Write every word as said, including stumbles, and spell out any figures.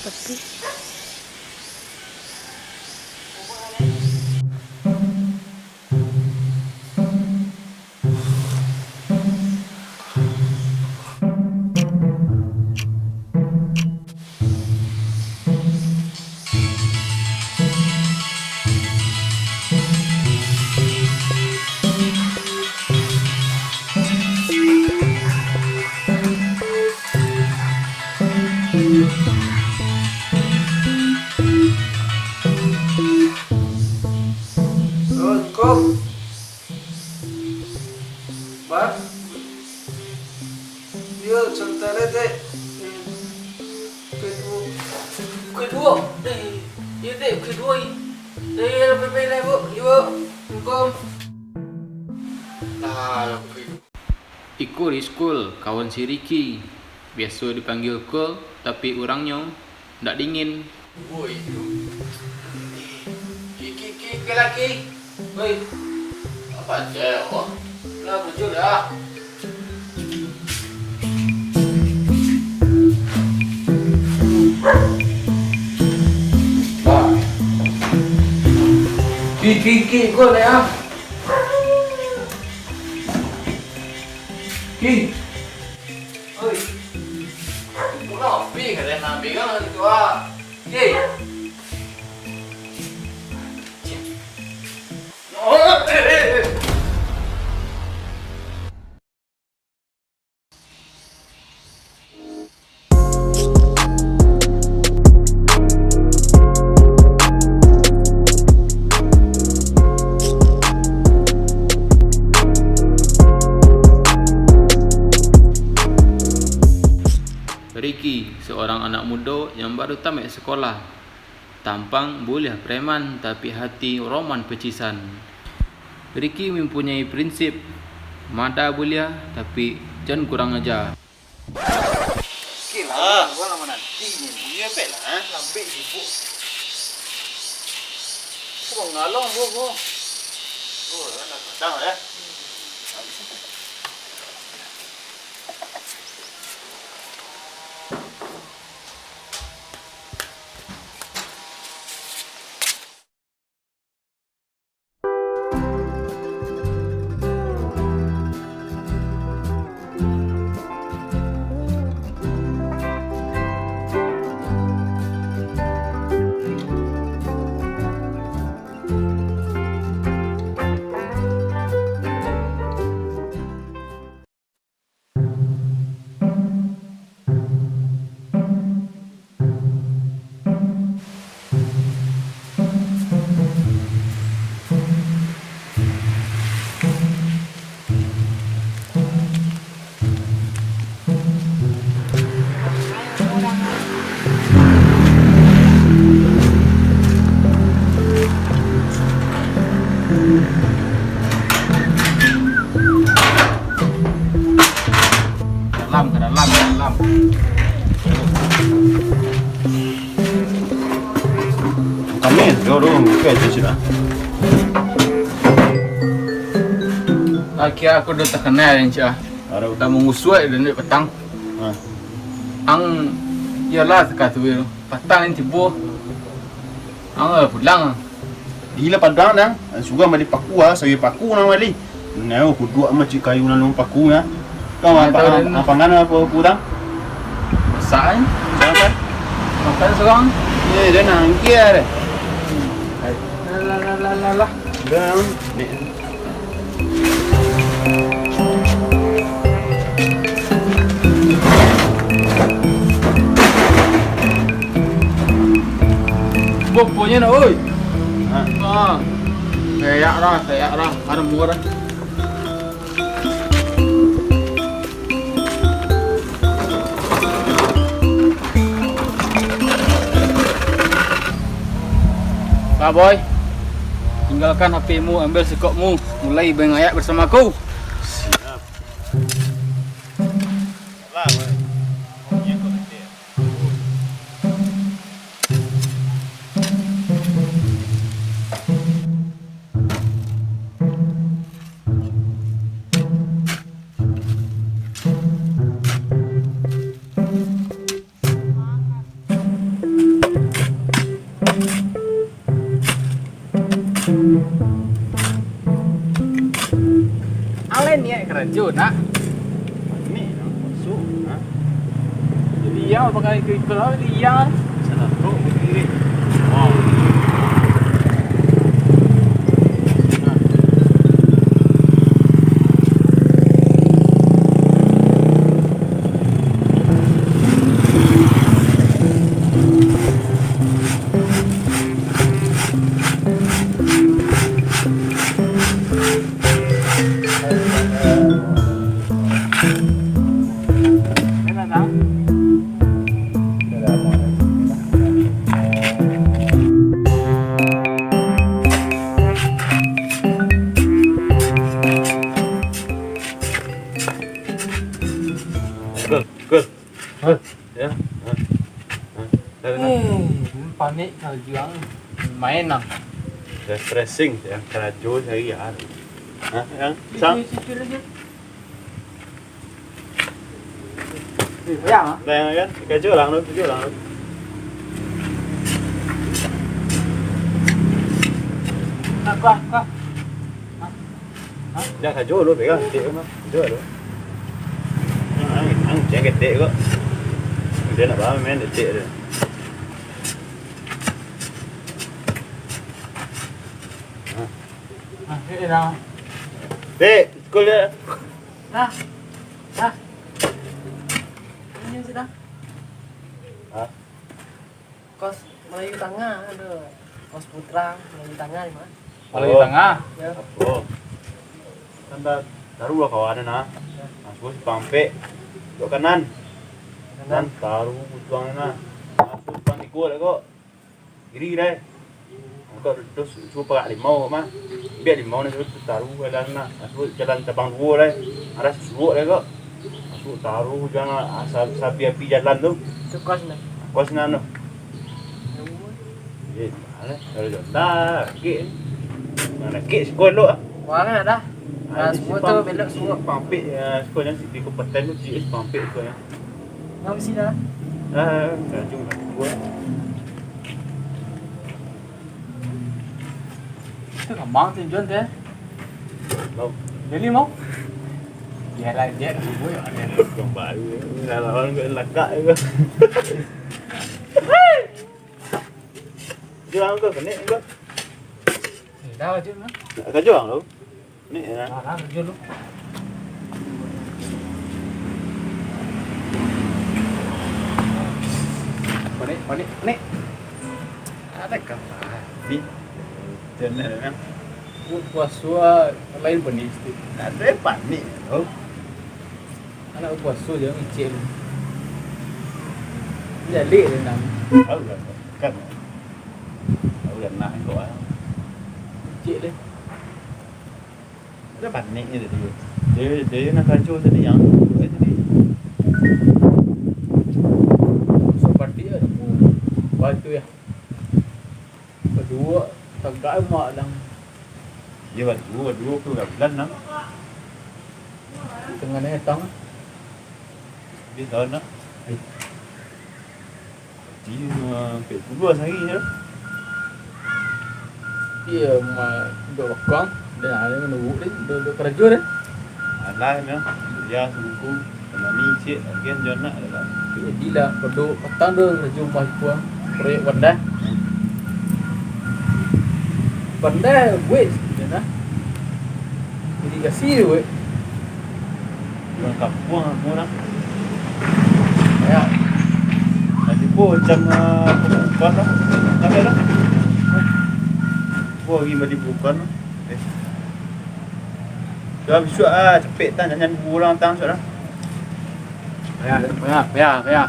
Assalamualaikum. Ba? Yo, santai lah, Tek. Kedua. Kedua? Eh, yo, Tek, kedua, i. Eh, yo, bebek lah, Bu. Yo, Bu. Assalamualaikum. Lah, lah, kedua. Iko Rizkul, kawan si Riki. Biaso dipanggil Kul, tapi urangnyo ndak dingin. Woi, tu. Ki, ki, ki, ki laki. Woi. Apa je, oh? Lah, bujur dah. Bah. Ki, ki, ki, kau lah ya. Ki. Oi. Pulau api kalian ambil kan itu ah. Ki. Oh, eh, eh, eh. Riki, seorang anak mudo yang baru tamat sekolah. Tampang buliah preman, tapi hati roman pecisan. Riki mempunyai prinsip, mada buliah, tapi jan kurang aja. Oke lah, ah. Gua lama nanti ni. Iya, Pek, lah. Lambek sibuk. Kok ngalong gua, gua? Oh, dah datang, ya. Dalam, ka dalam, ka dalam. Kami, yo, dulu, buka aja sudah. Akhirnya aku udah terkenal, Encik, ah. Aduh. Udah mengusut dari petang. Ah. Ang, iyalah, teka tu, yo. Patang nan tibo. Ang lah pulang. Di lah padang dah. Surang bali paku ah, sayua paku nan bali. Nyo kuduak macam kayu nan lun paku nya. Kau apa, apa ngana apa paku dah? Masak, eh? Masak apa? Makan surang. Eh, dia nangkia deh. Lah, lah, lah, lah, lah, lah. Dah, ni. Boponyo nak, oi. Ha. Ha. Kayak dah, kayak dah. Ada murah. Lah, Boy. Tinggalkan H P-mu, ambil sikokmu. Mulai mangayak bersama aku. Siap. Lah, Boy. Iya, kok nanti ya. Jadi iya pakai ikut-ikut lah, jadi iya. Salah bro, begini. Wow. Cool, cool. Hah? Ya. Hah? Hah? Dah, dah. Eh, panik kalau juang. Main lah. Refreshing, ya, karajo sehari ya. Hah? Yang Situ, sang? Situ lagi. Eh, ya. Dah, yang kan? Karajo lah, lu, karajo lah, lu. Nah, kuah, kuah. Hah? Jan sajo lo, pegang detik tu mah. Sajo lo. Ang, ang, jan ketek ko. Dia nak bawa main detik tu. Hah? Ah, eh, dah. Dek, sekolah. Dah. Dah. Ini sudah. Hah? Kos Melayu Tangah tu. Kos Putra Melayu Tangah di mana? Melayu Oh. Tangah. Ya. Oh. Kan dah taruh lah kawan nah. Ya. Masuk simpang ampek. Belok kanan. Kanan. Kan taruh ujuang nah. Masuk simpang tigo lah kok. Kiri lah. Angkot terus suruh parak limau mah. Ambiak limau ni terus taruh jalan lah. Masuk jalan cabang duo lah. Arah susuok lah kok. Masuk taruh ujuang lah, asal sapi-api jalan tu. Tu kos nah. Kos nah tu. Eh, mana? Kalau jalan dah, kek. Mana kek sekolah lo ah? Wah, kan dah. Ah, Ah, di semua simpang, tu belok semua. Simpang ampek, ya, sekolah si di Kabupaten tu, si simpang ampek sekolah. Ngam sih dah. Ah, Tanjung lah. Gua. Itu gampang sih, Jon, teh. Mau. Jadi mau? Biarlah dia dah semua yang ada. Yang baru, lawan gue lakak gue. Jual kau kena kau. Dah aja mah. Nak kerja orang kau? Ni ya. Ah, ah, kerja lu. Panik, panik, panik. Ada kan? Ni. Jangan kan. Puasa lain panik sikit. Ada panik tu. Anak puasa je ngicik. Jalik dia nang. Tahu lah. Kan. Tahu lah nak kau ah. Ngicik deh. Ada panik ni tadi. Dia, dia nak kacau tadi yang tu tadi. Seperti ada batu ya. Kedua, tegak mak dang. Dia batu, batu tu dah bulan dah. Tengah ni datang. Dia tahu nak. Eh. Dia, uh, ampek puluah sehari je. Iya, ma-, duduk bakang, dan ada menunggu dia, duduk, duduk kerja dia. Alah, nah. Ya, sungguh. Kami cek, agen jo nak dah. Jadi lah, pado patang tu kerja rumah ikua, proyek bandar. Bandar buek je nah. Irigasi je buek. Urang kampuang aku urang. Ya. Tadi pun macam, ah, pembukaan lah. Sampai lah. Pun lagi balik pembukaan lah. Eh. Dah bisuak ah, capek tan, jangan urang tang suak lah. Ya, ya, ya, ya.